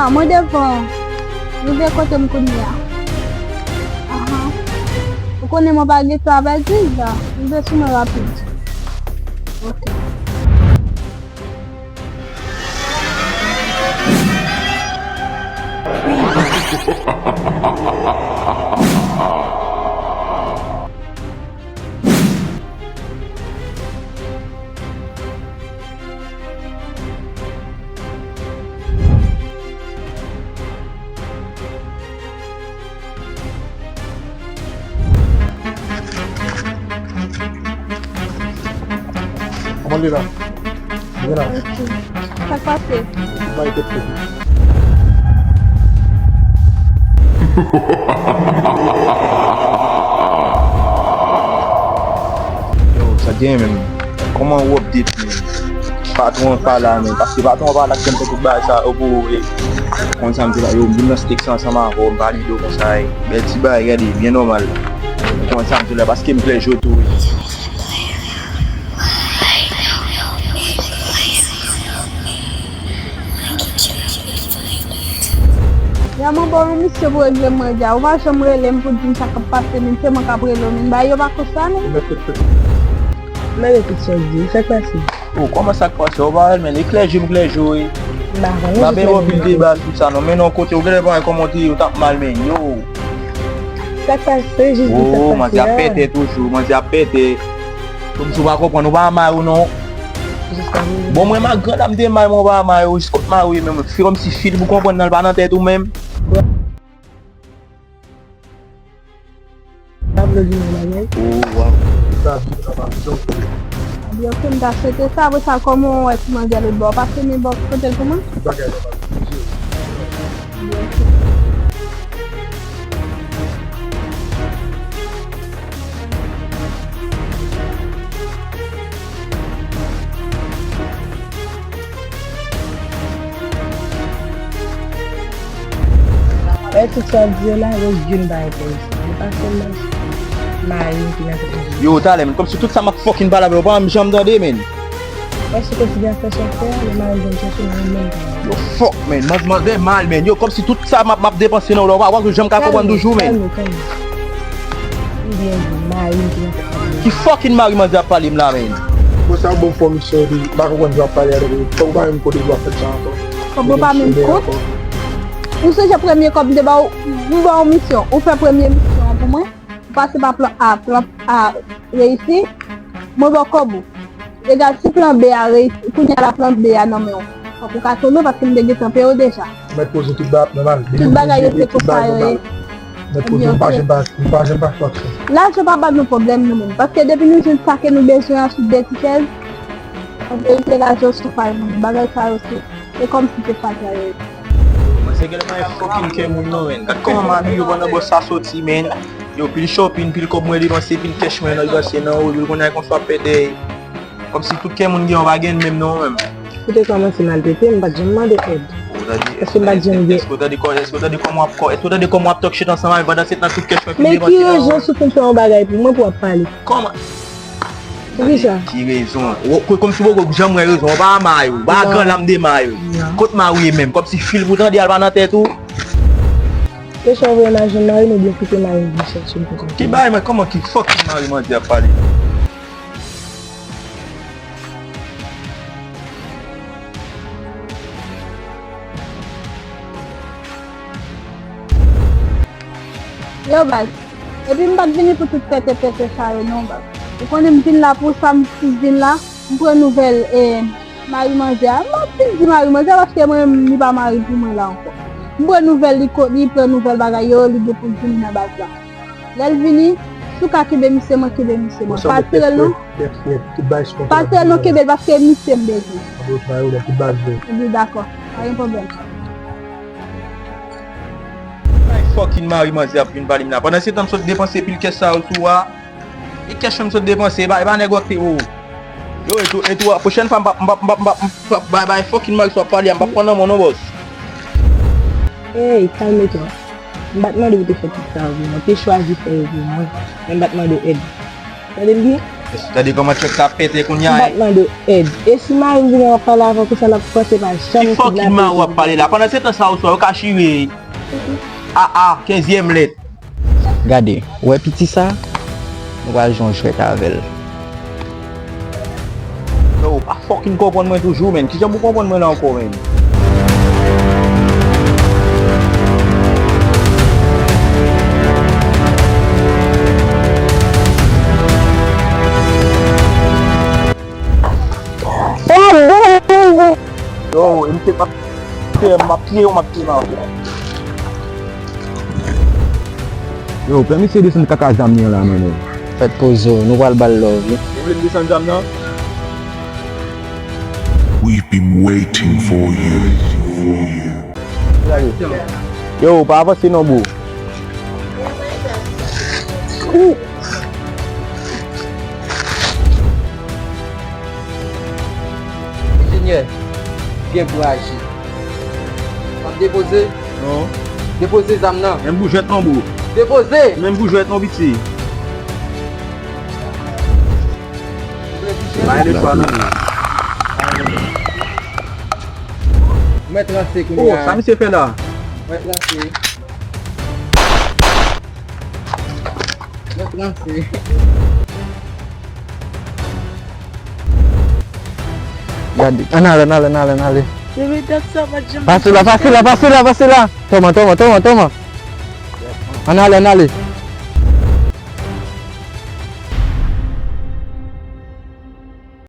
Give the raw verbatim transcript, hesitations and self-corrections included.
Ah, mwen devan. Rive kote m kounye a. Ahan. Ou konnen mwen pa gen travay deja. Rive sou mwen rapid. Ok. Kòman li la? Li la. Sa k pase? Bay tèt fèt. Yo, sa gen menm. Kòman ou update menm? Patwon an pa la menm. Paske patwon an pa la ki fè m fè tout bagay sa yo pou ou. Konn sa m di la, yo, m vin nan steak sa ansanm avè w, m pale de w konsa, e. Bèl ti bagay, gade, byen nòmal. Konn sa m di la, paske m plè jwe tou, wi. Ya mwen ba w yon misyon pou regle mwen dja. Ou pa janm rele m pou di m sa k ap pase, men se mwen k ap rele w, men bagay yo pa konsa, non. Mwen mete tout sa w di, sa k pase? Oh, kòman sa k pase? Ou pa wè l, men li klè je m klè je w, wi. M pa konnen. M pa bezwen anpil deba sou sa, non. Men non, kote ou genlè pa wè kòman w te ye, ou t ap mal, men yo. Sa k pase? Jis di sa k pase a. Oh, manzè ap pete toujou, manzè ap pete. Kòmsi w pa konprann, ou pa mari w non. Bon, mwen, ma granda m te mari mwen, ou pa mari w, jis kot mari w ye menm. Fi kòmsi fil pou konprann nan, l pa nan tèt ou menm. Pa vle di yon bagay. Oh, waw. Sa di nan pa jan pou. Ebyen, ok, m ta swete sa, apre sa, kòman w wè ti manzè lòt bò? Pase men bò kote l pou mwen? Bagay la pa. E tout sa w di yo la, yo youn pa enterese m. Yo pa sèlman mari m ki nan tèt mwen. Yo, talè, men, kòmsi tout sa m ap fucking pale avè w, ou pa janm tande, men. Èske w konsidere fè sa w fè a, lè mari m vin chache m, mwen menm pa. Yo, fuck, man. Man, manzè mal, man. Yo, kòmsi tout sa m ap, m ap depanse nan w la, ou pa, ou pa janm ka konprann toujou, man. Kalme, kalme. M byen di, mari m ki nan tèt mwen. Ki fucking mari manzè ap pale m la, man? Bon, sa bon fò misyon, epi m pa konprann sa w ap pale avèk ou. Fòk ou pa menm kote pou w ap fè sa ankò. Kòb ou pa menm kont? Ou sonje premye kòb m te ba w, m ba w misyon. Ou fè premye misyon an pou mwen. Ou pase pa plan A, plan A reyisi, mwen ba w kòb ou. Egal, si plan B a reyisi, kounye a la plan B a nan men w. Fòk ou ka tonbe paske m te gentan peye w deja. Mèt poze tout bagay ap nòmal. Tout bagay rete konsa yo ye. Mèt poze, m pa janm pa, m pa janm pa fòse. Lajan pa ban nou pwoblèm nou menm. Paske depi nou jwenn sa ke nou bezwen an sou de ti chèz, an verite lajan sou pay moun. Bagay sa yo se, se kòmsi se fatra yo ye. Mwen se gen nan fucking kè moun non, men. Gad kòman m abiye pandan bòs sa soti, men. Yo, pil shopping, pil kòb mwen depanse, pil kèch mwen depanse nan ou, yo konnen konsa w ap pèdè. Kòmsi tout kè moun gen, ou pa gen menm non, menm. Ou te kòmanse maltrete m, m pa t janm mande èd. Paske m pa t janm gen. Èske w tande kò-, èske w tande kòman w ap kò-, èske w tande kòman w ap talk shit ansanm avè m pandan se tan tout kèch mwen pile. Men ki rezon si w fin fè yon bagay pou mwen pou w ap pale? Poukisa? Ki rezon? Ou, kò-, kòmsi w poko janm wè rezon, ou pa mari w, ou pa gran lam de mari w. Kot mari w ye menm? Kòmsi fil pou tande a l pa nan tèt ou. Kesyon voye mari jwenn mari m oubyen kite mari m vin chèche m pou konprann. Ki bagay, men kòman ki fucking mari manzè ap pale? Yo, baz. Epi m pa t vini pou tout pète pète sa yo non, baz. Ou konnen m vin la pou sa, m vin la, m pran nouvèl, e, mari manzè a. M ap vin di mari manzè a paske mwen menm li pa mari pou mwen la ankò. M pran nouvèl li ko-, li pran nouvèl bagay yo, li gen pou l vini nan baz la. Lè l vini, si w ka kenbe misye, mwen kenbe misye mwen. Pase l non. Pase l non, kenbe l paske misye m bezwen. Wi, dakò. Pa gen pwoblèm. Bay fucking mari manzè ap vin pale m la. Pandan se tan m sot depanse pil kèch sa yo sou a. E kèch mwen m sot depanse, e pa, e pa nèg wòk te, o. Yo, e tou, e tou, pwochèn fwa m p ap, m p ap, m p ap, m p ap, m p ap bay, bay fucking mari sa w ap pale a, m p ap pran nan men w non, bòs. Ey, kalme twa. M pa t mande w te fè tout sa yo pou mwen. Ou te chwazi fè yo pou mwen. Men m pa t mande w èd. Tande m byen? Gade kòman tchèk sa ap pete kounye a, hein. M pa t mande èd. E si mari m vini ap pale avè w konsa, l ap panse pa janm kidnape w. Ki fòk ki mari w ap pale la? Pandan se tan sa oswa yo ka chire a a kenzyèm lèt. Gade, ou wè piti sa? Nou pral jwe yon jwèt avè l. Yo, ou pa fucking konprann mwen toujou, menn. Kijan pou konprann mwen la ankò, menn? Yo, e misye pa T M, m ap tiye w, m ap tiye w. Yo, pran misye desann kaka zam li an la, menn. Fèt poze w, nou pral ba l love, wi. Ou vle m desann zam nan? We've been waiting for you. Yo, pa avanse non, bro. Enjenyè, byen pou aji. W ap depoze? Non. Depoze zam nan. Menm pou jwèt non, bro. Depoze! Menm pou jwèt non, piti. Bay le pa non. Mwen transe kounye a. Oh, sa misye fè la? Mwen transe. Mwen transe. Gade. Ann ale, ann ale, ann ale, ann ale. Bebe, dat sa pa t janm. Pase la, pase la, pase la, pase la. Toma, toma, toma, toma. Ann ale, ann ale.